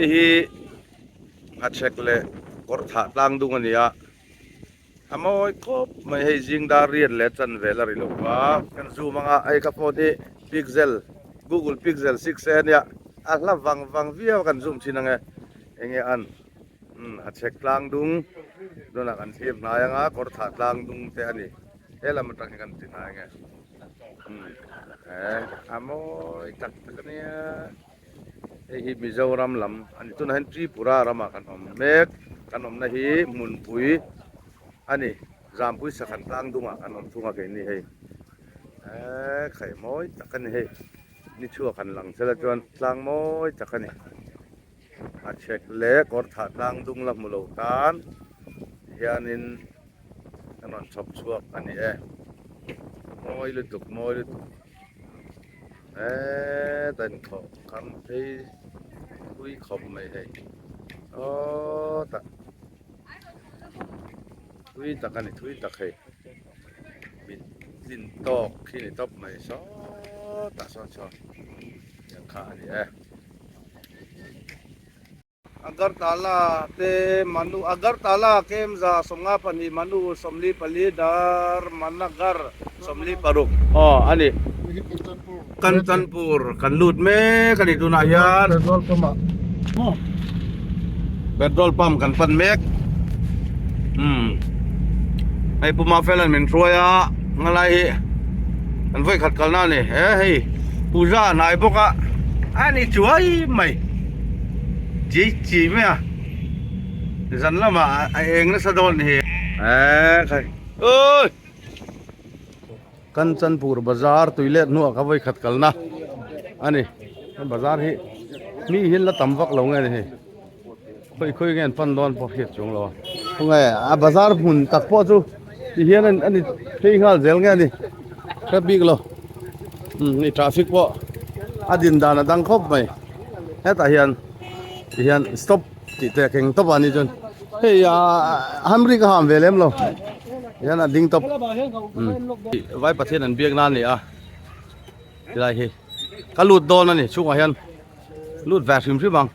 Hei hi Hachhek leh Kawrthah tlang dung a ni a, a mawi khawp mai hei zing dar riat leh chan vel a ri lo va. Kan zoom anga hei ka phone hi Pixel Google Pixel 6 a nia, a hla vang vang viau a kan zoom thin ang e, enge an umm Hachhek tlang dung tunah kan thlir hnai anga Kawrthah tlang dung te a ni, he lam atang hi kan ti hnai ang e. Umm a mawi tak tak a nia. Hei hi Mizoram lam a ni. Tunah hian Tripura ramah kan awm mek. Kan awmna hi hmunpui a ni. Zampui Sakhan tlang dungah kan awm thung a keini hei. Eee khaih mawi tak a ni hei. Ni chhuak han lang sela chuan tlang mawi tak a ni. A chhek leh kawrthah tlang dung la hmu lo tan hianin kan rawn chhawp chhuak a ni e. Mawi lutuk mawi lutuk. Heta inkhawh kam phei thui khawp mai hei aw tak thui tak a ni thui tak hei mit tlin tawk khi ni tawp mai sawtah sawn sawn tiang kha a ni e. Agartala te Manu Agartala Kemza 52 Manu 44 Dharmanagar 46 aw a ni. Kanchanpur kan lut mek a ni tunah hian. Petrol pump ah maw. Petrol pump kan pan mek. Umm hei Pu Mafela'n min hruai a ngalai hi kan vawi khat kalna a ni he hei puja a hnai bawk a a ni chuai mai. Chi chi mai a zan lamah a eng nasa dawn hi eee khai oi Kanchanpur bazar tui let hnuah ka vawi khat kalna a ni bazar hi mi hian la tam vak lo nge ni hei khawi khawi nge an pan dawn pawh hriat chuang lo a khawnge a bazar hmun tak pawh chu ti hian a ni phei nghal zel nge a ni hre bik lo umm traffic pawh a din dan a dang khawp mai. Hetah hian ti hian stop tih te a keng tawp a ni chuan hei ah hamri ka ham ve lem lo hian a ding tawp umm vai pathian an biak nan a ni a tilai hi ka lut dawn a ni chhungah hian lut ve hrim hrim ang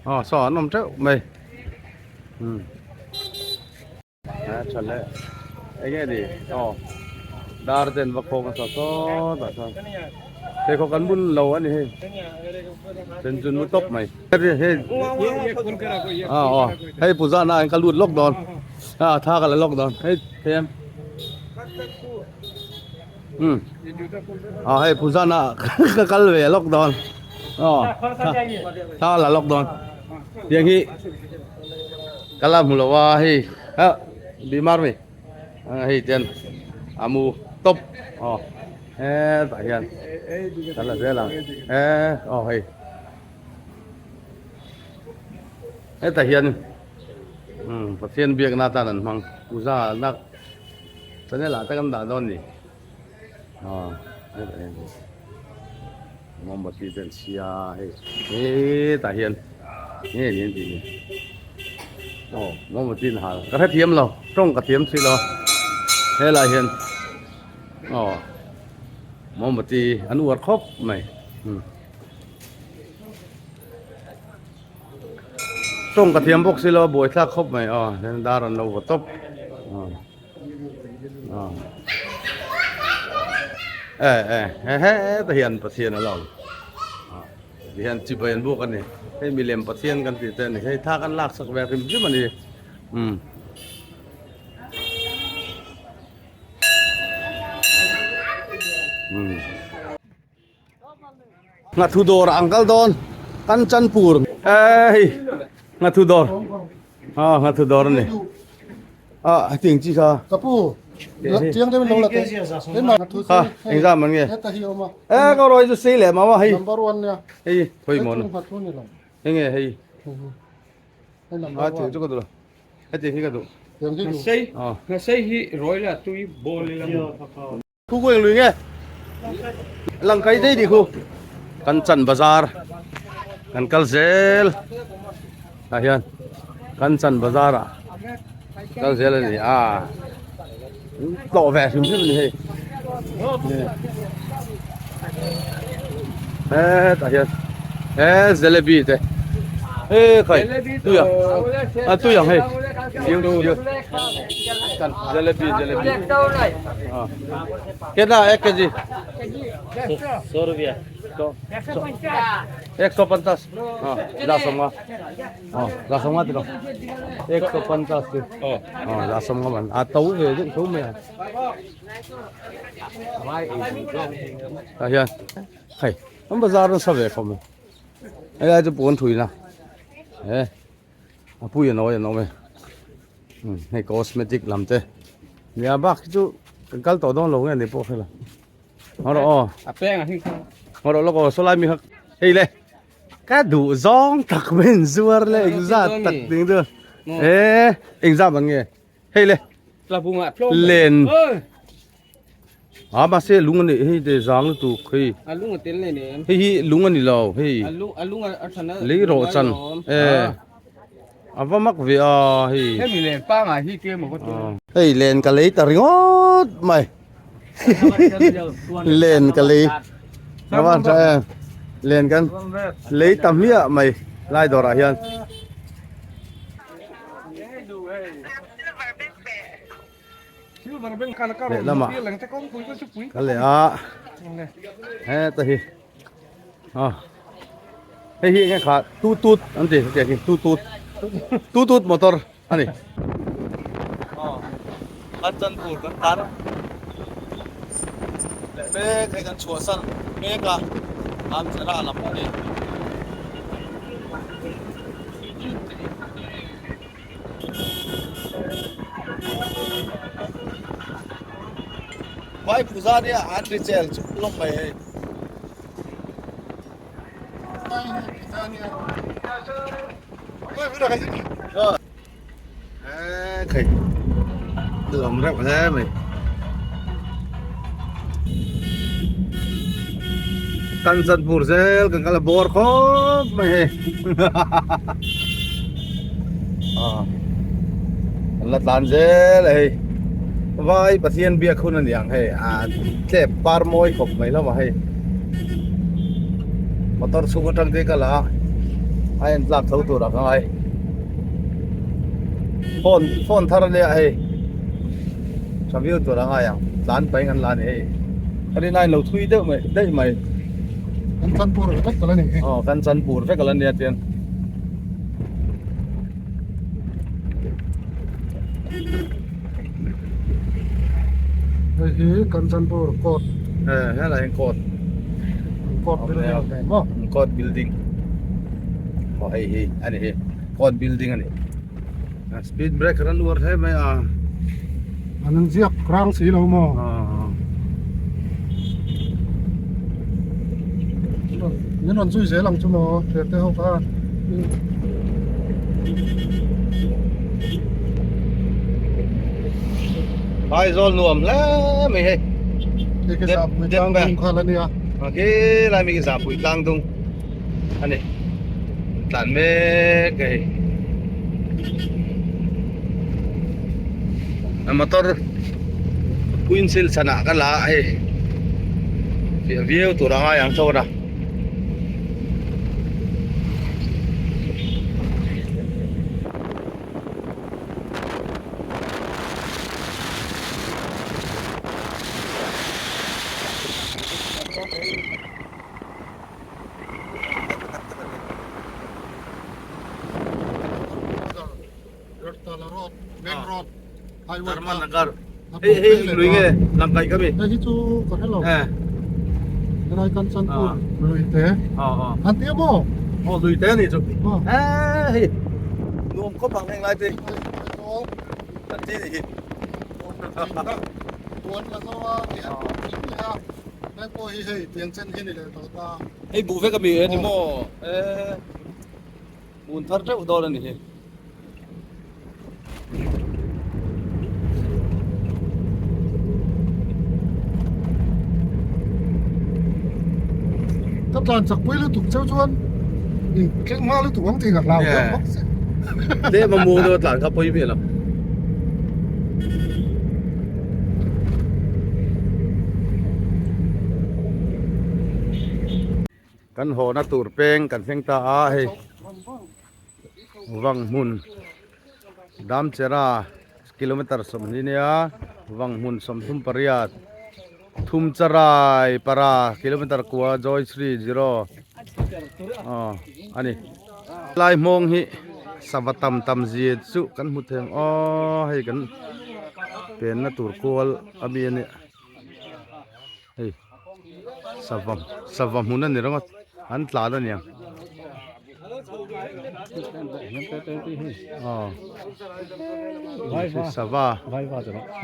aw saw an awm teuh mai umm. A tha le enge ni aw dar ten va khawng a sa sawt ah chuan pheikhawk an bun lo a ni hei chen chun mu tawp mai hei aw aw hei puja na ah hian ka lut lawk dawn a tha ka la lawk dawn hei thei em um aw hei puja na ah ka kal ve lawk dawn aw tha ka la lawk dawn tiang hi. Ka la hmu lo a hei ha bimar mi hei ten a mu tawp aw hetah hian kan la zel ang e aw hei hetah hian umm Pathian biakna atan an hmang puja na channel ah te kan dah dawn ni aw hetah hian Mombati te an chhia a hei hetah hian nge ni an tih ni aw mombati an hal ka hrethiam lo tawng ka thiam si lo helai hian aw mombati an uar khawp mai umm tawng ka thiam bawk si lo a buaithlak khawp mai aw hian dar an lo vaw tawp aw. E e he he te hian Pathian a lo ti hian chibai an buk a ni hei milem Pathian kan tih te a ni hei thla kan lak sak ve hrim hrim a ni umm. Nghathu dawr ah an kal dawn Kanchanpur hei nghathu dawr a nghathu dawr a ni a hetiang chi kha ka pu chiang deuhin lo la teh ha engzah man nge e ka rawi chu sei leh mau a hei number one nia hei khawi maw hei nge hei a tiang chu ka duh lo hetiang hi ka duh Sei sei hi rawi la tui ball ila Khu khu eng lui nge? Lang kai dei di khu. Kan chan bazar. Kan kal zel. Tah hian kan chan bazar ah kal zel a ni a. Tlawh ve hrim hrim a ni hei. Hetah hian he jalebi te. E khai tui ang a tui ang hei jalebi jalebi ketna ek kg 100 rupiah ek so panchas za sawmnga za sawmnga tilo ek so panchas chu za sawmnga man a to ve deuh tho mai a tah hian hei an bazar nasa ve khawp mai helai chu pawn thui na he a pui an awi an awm e hei cosmetic lam te nia bak hi chu kan kal tawh dawn lo nge ni pawh hre lo ngaw rawh aw a peng a hing kha ngaw rawh lawk aw saw lai mi kha hei le ka duh zawng tak mai in zuar le engzat tak ding chu e engzat man nge hei le len a mahse lung a nih hei te zang lutuk hei hei hi lung a ni lo hei lei rawh chan e a va mak ve a hei hei len ka lei ta ringawt mai len ka lei a va tha em len kan lei ta hmiah mai lai dawrah hian. Lehlamah kal leh a heta hi a hei hi enge kha tut tut an ti hetiang hi tut tut tut tut motor a ni kan chan tur kan tar leh mek hei kan chhuahsan mek a Amchara lam a ni. Vai puja nia an ri chel chu lawm mai hei. Khei lawm reuh hle mai. Kanchanpur zel kan kal a bawr khawp mai hei an la tlan zel a hei vai Pathian biak hun a ni ang hei a tlep par mawi khawp mai hlawm a hei motor chhung atang te kal a a en tlak tho tur a ka ngai phone phone thar a nia hei tha viau tur a ngai ang tlan paih an la a ni hei. A rin ain lo thui deuh mai daih mai. Kan chanpur vek ala ni hi. Aw kan chanpur vek ala nia chian. Hei hi kan chanpur court. He helai hi court. Court building ani maw? Court building. Aw hei hi ani hi court building ani. Speed breaker an uar hle mai a. An an ziak rang si lo maw? Min rawn zui zel ang chu maw thler te ho khan. Aizawl nuam hle mai hei. Hei khi Zahpui tlang dung kha la nia. Khi lai mi khi Zahpui tlang dung. A ni tlan mek a hei a motor windshield chhanah ka la a hei fiah viau tur a ngai ang chuan a. Dharma Nagar hei hei lui nge lang kaih ka mi hei hi chu ka hre lo helai kan Chanpur lui te an ti maw aw lui te ani chu e hei nuam khawp ang heng lai te an ti ni hi tuan la zo a ti an a Heng pawh hi hei tiang chen hi ni leh tawh ta. Hei buh vek a mi e ni maw? E mun thar teuh dawn a ni hi. Ka tlan chak pui lutuk cheu chuan in tleng hma lutuk ang tih ka hlau deuh bawk si. Tlem a muang deuh a tlan kha pawi miah lo. Kan hawhna tur peng kan thleng ta a hei. Vanghmun Damchera kilometer 20 nia Vanghmun 38 Thumcharai para kilometer kua Joyshree zero aw ani lai hmawng hi sava tam tam zia chu kan hmu thei ang aw hei kan penna tur kual ami ania hei sava sava hmun ani ringawt an tlan aniang aw sava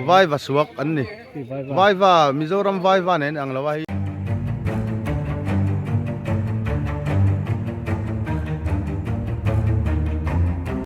vaiva suak an ni vaiva Mizoram vaiva nen ang lo a hei.